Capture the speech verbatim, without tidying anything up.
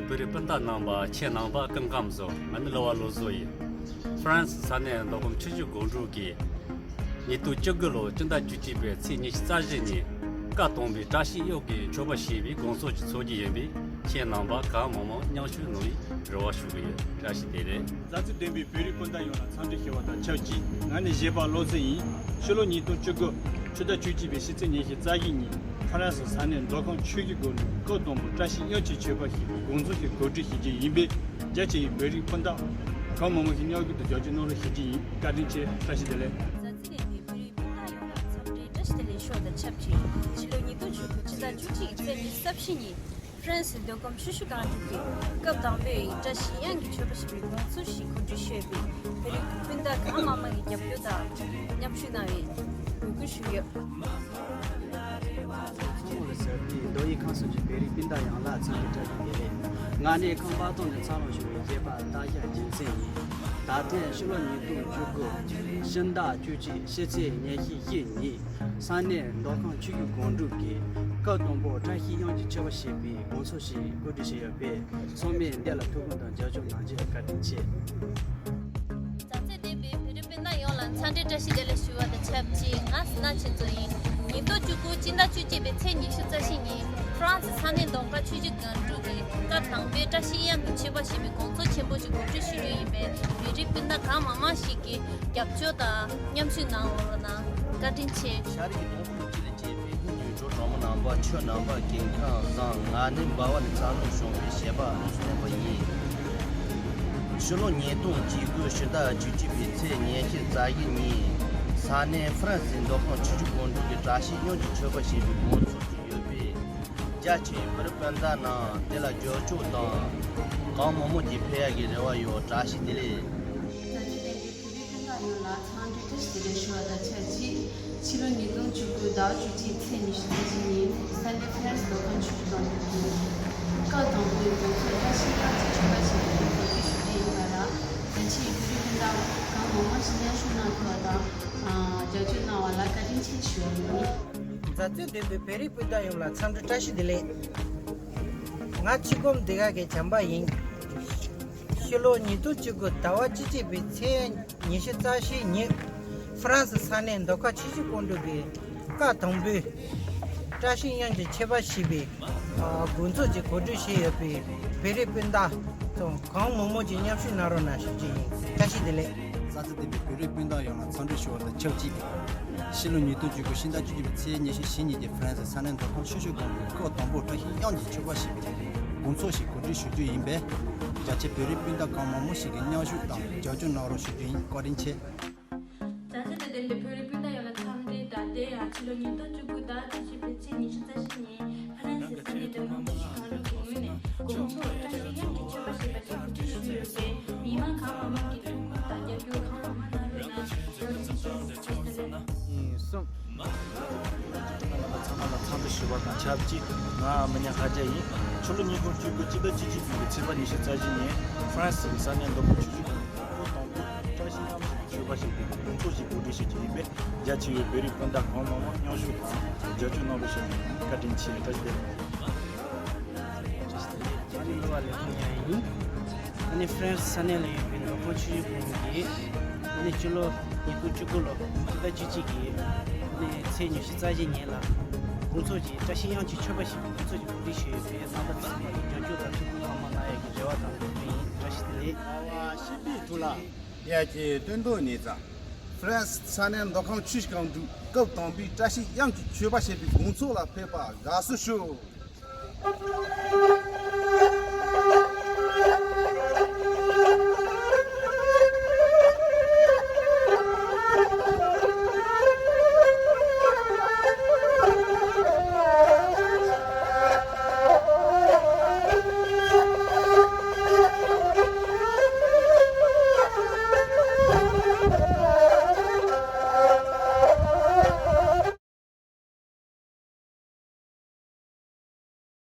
བོད་རིགས་སྤུན་ཟླ་རྣམ་པ། ཁྱེད་རྣམ་པ་སྐུ་ཁམས་བཟང་། ང་ནི་གླུ་བ་བློ་བཟང་ཡིན། ཧྥ་རན་སི་ས་གནས་མདོ་ཁམས་ཆུ་བཞི་སྒང་དྲུག་གིས་ཉིས་སྟོང་བཅུ་དགུ་ལོ་སྤྱི་ཟླ་བཅུ་གཅིག་པའི་ཚེས་ཉི་ཤུ་རྩ་བཞི་ཉིན་སྐབས་དང་པོའི་བཀྲ་ཤིས་གཡང་གི་མཆོད་པ་ཞེས་པའི་དགོང་ཚོགས་ཅིག་འཚོགས་རྒྱུ་ཡིན་པས། ཁྱེད་རྣམ་པ་གང་མང་མང་མཉམ་ཞུགས་གནང་བའི་རེ་བ་ཞུ་གི་ཡོད། བཀྲ་ཤིས་བདེ་ལེགས། མཛའ་བརྩེ་ལྡན་པའི་བོད་རིགས་སྤུན་ཟླ་ཡོངས་ལ་འཚམས་འདྲི་ཞུ་བ་དང་ཆབས་ཅིག་ང་ནི་གཞས་པ་བློ་བཟང་ཡིན། ཕྱི་ལོ་ཉིས་སྟོང་བཅུ་དགུ་ཕྱི་ཟླ་བཅུ་གཅིག་པའི་ཕྱི་ཚེས་ཉི་ཤུ་རྩ་བཞི་ཉིན་ཧྥ་རན་སི་ས་གནས་མདོ་ཁམས་ཆུ་བཞི་སྒང་དྲུག་སྐབས་དང་པོ་བཀྲ་ཤིས་གཡང་གི་མཆོད་པ་ཞེས་པའི་དགོང་ཚོགས་ཤིག་གོ་སྒྲིག་ཞུ་རྒྱུ་ཡིན་པས། རྒྱ་ཆེ་བའི་བོད་རིགས་སྤུན་ཟླ་གང་མང་མང་ཞིག་མཉམ་ཞུགས་དང་རྒྱབ་སྐྱོར་གནང་རོགས་ཞུ་རྒྱུ་ཡིན། བཀའ་དྲིན་ཆེ། བཀྲ་ཤིས་བདེ་ལེགས། མཛའ་བརྩེ་ལྡན་པའི་བོད་རིགས་སྤུན་ཟླ་ཡོངས་ལ་འཚམས་འདྲི་བཀྲ་ཤིས་བདེ་ལེགས་ཞུ་བ་དང་ཆབས་ཅིག་ཕྱི་ལོ་ཉིས་སྟོང་བཅུ་དགུ་ཕྱི་ཟླ་བཅུ་གཅིག་གི་ཚེས་ཉི་ཤུ་རྩ་བཞི་ཉིན་ཧྥ་རན་སི་མདོ་ཁམས་ཆུ་བཞི་སྒང་དྲུག་གི་སྐབས་དང་པོའི་བཀྲ་ཤིས་གཡང་གི་མཆོད་པ་ཞེས་པའི་དགོང་ཚོགས་ཤིག་གོ་སྒྲིག་ཞུས་པས། བོད་རིགས་སྤུན་ཟླ་གང་མང་མང་གིས་རྒྱབ་སྐྱོར་དང་མཉམ་ཞུགས་གནང་བའི་འབོད་སྐུལ་ཞུས་ཡོད། ཚོགས་མི་ལ་ཟེར་ཏེ་མདོ་དབུས་ཁམས་གསུམ་གྱི་བོད་རིགས་སྤུན་ཟླ་ཡོངས་ལ་འཚམས་འདྲི་བཀྲ་ཤིས་བདེ་ལེགས། ང་ནི་ཁམས་པ་སྟོང་ནས་འཚར་ལོངས་བྱུང་བའི་གཞས་པ་སྟག་ཤར་རྒྱལ་མཚན་ཡིན། ད་ཐེངས་ཕྱི་ལོ་ཉིས་སྟོང་བཅུ་དགུ་ཕྱི་ཟླ་བཅུ་གཅིག་ཕྱི་ཚེས་ཉི་ཤུ་བཞི་ཉིན་ས་གནས་མདོ་ཁམས་ཆུ་བཞི་སྒང་དྲུག་གིས་སྐབས་དང་པོ་བཀྲ་ཤིས་གཡང་གི་མཆོད་པ་ཞེས་པའི་དགོང་ཚོགས་ཤིག་གོ་སྒྲིག་བྱས་ཡོད་པས། ཚང་མས་འདི་ལ་ཐུགས་ཁུར་དང་རྒྱབ་སྐྱོར་གནང་རྒྱུ་བཀའ་དྲིན་ཆེ། མཛའ་བརྩེ་ལྡན་པའི་བོད་རིགས་སྤུན་ཟླ་ཡོངས་ལ་འཚམས་འདྲི་བཀྲ་ཤིས་བདེ་ལེགས་ཞུ་བ་དང་ཆབས་ཅིག་ང་སི་ན་ཆོས་མཚོ་ཡིན། ཉིས་སྟོང་བཅུ་དགུ་སྤྱི་ཟླ་བཅུ་གཅིག་པའི་ཚེས་ཉི་ཤུ་རྩ་བཞི་ཉིན་ཧྥ་རན་སི་ས་གནས་མདོ་ཁམས་ཆུ་བཞི་སྒང་དྲུག་གི་སྐབས་དང་པོའི་བཀྲ་ཤིས་གཡང་གི་མཆོད་པ་ཞེས་པའི་དགོང་ཚོགས་ཆེན་པོ་ཞིག་གོ་སྒྲིག་ཞུ་རྒྱུ་ཡིན་པས། བོད་རིགས་སྤུན་ཟླ་གང་མང་མང་ཞིག་གིས་རྒྱབ་སྐྱོར་དང་མཉམ་ཞུགས་གནང་རོགས་གནང་། བཀའ་དྲིན་ཆེ། ཤ་རི་གི་དོང་ཕུ་ཅི་ལ་བཅས་པའི་ཀུན་གྱི་ཇོ་གྲོགས་མོ་རྣམ་པ། ཁྱོད་རྣམ་པ་སྐུ་ཁམས་བཟང་། ང་ནི་འབའ་བ་ནས་འཚར་ལོངས་བྱུང་བའི་གཞས་པ་བློ་བཟང་བསྟན་པ་ཡིན། ཕྱི་ལོ་ཉིས་སྟོང་བཅུ་དགུ་ཕྱི་ཟླ་བཅུ་གཅིག་པའི་ཚེས་ཉི་ཤུ་རྩ་བཞི་ཉིན་ས་གནས་ཧྥ་རན་སིའི་མདོ་ཁམས་ཆུ་བཞི་སྒང་དྲུག་གི་བཀྲ་ཤིས་གཡང་གི་མཆོད་པ་ཞེས་པའི་དགོང་ཚོགས་ཤིག་ཡོད་པས། རྒྱ་ཆེའི་བོད་རིགས་སྤུན་ཟླ་རྣམས་དེ་ལ་རྒྱབ་སྐྱོར་དང་གང་མང་མང་ཞིག་ཕེབས་ཡག་གི་རེ་བ་ཡོད། བཀྲ་ཤིས་བདེ་ལེགས། མཛའ་བརྩེ་ལྡན་པའི་བོད་རིགས་སྤུན་ཟླ་ཡོངས་ལ་འཚམས་འདྲི་བཀྲ་ཤིས་བདེ་ལེགས་ཞུ་བ་དང་ཆབས་ཅིག་ཕྱི་ལོ་ཉིས་སྟོང་བཅུ་དགུ་ཟླ་བ་བཅུ་གཅིག་ཚེས་ཉི་ཤུ་རྩ་བཞི་ཉིན་ས་གནས་ཧྥ་རན་སི་མདོ་ཁམས་ཆུ་བཞི་སྒང་དྲུག་གི་སྐབས་དང་པོའི་དགོང་ཚོགས་བཀྲ་ཤིས་གཡང་གི་མཆོད་པ་ཞེས་པའི་གོ་སྒྲིག་ཞུ་རྒྱུ་ཡིན་པ་ལ། རྒྱ་ཆེའི་བོད་རིགས་སྤུན་ཟླ་གང་མང་མང་ཞིག་མཉམ་ཞུགས་གནང་ཐུབ་པ་དང་། ཨ། རྒྱབ་སྐྱོར་གནང་བ་ལ་བཀའ་དྲིན་ཆེ་ཞུ་བ་ཡིན། མཛའ་བརྩེ་ལྡན་པའི་བོད་རིགས་སྤུན་ཟླ་ཡོངས་ལ་འཚམས་འདྲི་བཀྲ་ཤིས་བདེ་ལེགས། ང་ཆུ་སྒོམ་སྡེ་ཁག་གི་བྱམས་པ་ཡིན། ཕྱི་ལོ་ཉིས་སྟོང་བཅུ་དགུ་ཟླ་བ་བཅུ་གཅིག་པའི་ཚེས་ཉི་ཤུ་རྩ་བཞི་ཉིན་ཧྥ་རན་སི་ས་གནས་མདོ་ཁམས་ཆུ་བཞི་སྒང་དྲུག་གི་སྐབས་དང་པོའི་བཀྲ་ཤིས་གཡང་གི་མཆོད་པ་ཞེས་པའི་དགོང་ཚོགས་ཀྱི་གོ་སྒྲིག་བྱས་ཡོད་པའི་བོད་རིགས་སྤུན་ཟླ་ཚོ་གང་མང་མང་ཅིག་མཉམ་ཞུགས་གནང་རོགས་གནང་ཞུ་རྒྱུ་ཡིན། བཀྲ་ཤིས་བདེ་ལེགས། མཛའ་བརྩེ་ལྡན་པའི་བོད་རིགས་སྤུན་ཟླ་ཡོངས་ལ་འཚམས་འདྲི་ཞུ་བ་དང་ཆབས་ཅིག་ཕྱི་ལོ་ཉིས་སྟོང་བཅུ་དགུ་ཕྱི་ཟླ་བཅུ་གཅིག་པའི་ཚེས་ཉི་ཤུ་བཞི་ཉིན་གྱི་ཧྥ་རན་སི་ས་གནས་མདོ་ཁམས་ཆུ་བཞི་སྒང་དྲུག་སྐབས་དང་པོ་བཀྲ་ཤིས་གཡང་གི་མཆོད་པ་ཞེས་པའི་དགོང་ཚོགས་ཤིག་གོ་སྒྲིག་ཞུ་རྒྱུ་ཡིན་པས། རྒྱ་ཆེ་བོད་རིགས་སྤུན་ཟླ་གང་མང་མང་ཞིག་གིས་མཉམ་ཞུགས་དང་རྒྱབ་སྐྱོར་གནང་རོགས་ཞུ་རྒྱུ་ཡིན། བཀའ་དྲིན་ཆེ། མཛའ་བརྩེ་ལྡན་པའི་བོད་རིགས་སྤུན་ཟླ་ཡོངས་ལ་འཚམས་འདྲི་དང་། དེ་ཡང་ཕྱི་ལོ་ཉིས་སྟོང་བཅུ་དགུ་ཟླ་བ་བཅུ་གཅིག་པའི་ཚེས་ཉི་ཤུ་རྩ་བཞི་ཉིན་ཧྥ་རན་སི་ས་གནས་མདོ་ཁམས་ཆུ་བཞི་སྒང་དྲུག་གི་ངོས་ནས་དགོང་ཚོགས་བཀྲ་ཤིས་གཡང་གི་མཆོད་པ་ཞེས་པ་ཞིག་གོ་སྒྲིག་ཞུས་ཡོད་པས། མི་མང་གང་མང་མང་གིས་ཐུགས་ཁུར་དང་རྒྱབ་སྐྱོར་གང་མང་མང་གནང་རོགས་གནང་། བཀའ་དྲིན་ཆེ། བཀྲ་ཤིས་བདེ་ལེགས། ཚང་མ་ལ་འཚམས་འདྲི་ཞུ་བ་དང་ཆབས་ཅིག་ང་མི་ཉག་ཁ་རྒྱ་ཡིན། ཕྱི་ལོ་ཉིས་སྟོང་བཅུ་དགུ་སྤྱི་ཟླ་བཅུ་གཅིག་པའི་ཚེས་པ་ཉི་ཤུ་རྩ་བཞི་ཉིན་ཧྥ་རན་སི་ས་གནས་མདོ་ཁམས་ཆུ་བཞི་སྒང་དྲུག་སྐབས་དང་པོའི་བཀྲ་ཤིས་གཡང་གི་མཆོད་པ་ཞེས་པའི་དགོང་ཚོགས་ཤིག་གོ་སྒྲིག་ཞུ་རྒྱུ་ཡིན་པས། རྒྱ་ཆེ་བའི་བོད་རིགས་སྤུན་ཟླ་གང་མང་མང་མཉམ་ཞུགས་དང་རྒྱབ་སྐྱོར་གནང་རོགས་ཞུ་རྒྱུ་ཡིན། བཀའ་དྲིན་ཆེ། བཀྲ་ཤིས་བདེ་ལེགས། ཨ་ནི་གླུ་བ་ལེགས་མཐོང་ཉང་ཡིན། ཨ་ནི་ཧྥ་རན་སི་ས་གནས་ལ་ཡོད་པའི་མདོ་ཁམས་ཆུ་བཞི་སྒང་གི་ཨ་ནི་ཕྱི་ལོ་ཉིས་སྟོང་བཅུ་དགུ་ལོ་ཕྱི་ཟླ་བཅུ་གཅིག་གི་ཨ་ནི་ཚེས་ཉི་ཤུ་རྩ་བཞི་ཉིན་ལ་དགོང་ཚོགས་ཀྱི་བཀྲ་ཤིས་གཡང་གི་མཆོད་པ་ཞེས་པའི་དགོང་ཚོགས་ཀྱི་གོ་སྒྲིག་ཞུས་ཡོད་པས། རྣམ་པ་ཚང་མ་གིས་རྒྱབ་སྐྱོར་དང་ཐུགས་ཁུར་གང་མང་གནང་ཡག་གི་རེ་བ་དང་འབོད་སྐུལ་ཡིན། བཀྲ་ཤིས་བདེ་ལེགས། ཨ་བ་ཤི་པི་ཐུ་ལ། ཡ་ཁྱེད་སྟོན་ཐོག་ནས་ཙང་། ཧྥ་རན་སི་ས་གནས་མདོ་ཁམས་ཆུ་བཞི་སྒང་དྲུག་སྐབས་དང་པོའི་བཀྲ་ཤིས་གཡང་གི་མཆོད་པ་ཞེས་པའི་དགོང་ཚོགས་ལ་ཕེབས་པར་དགའ་བསུ་ཞུ།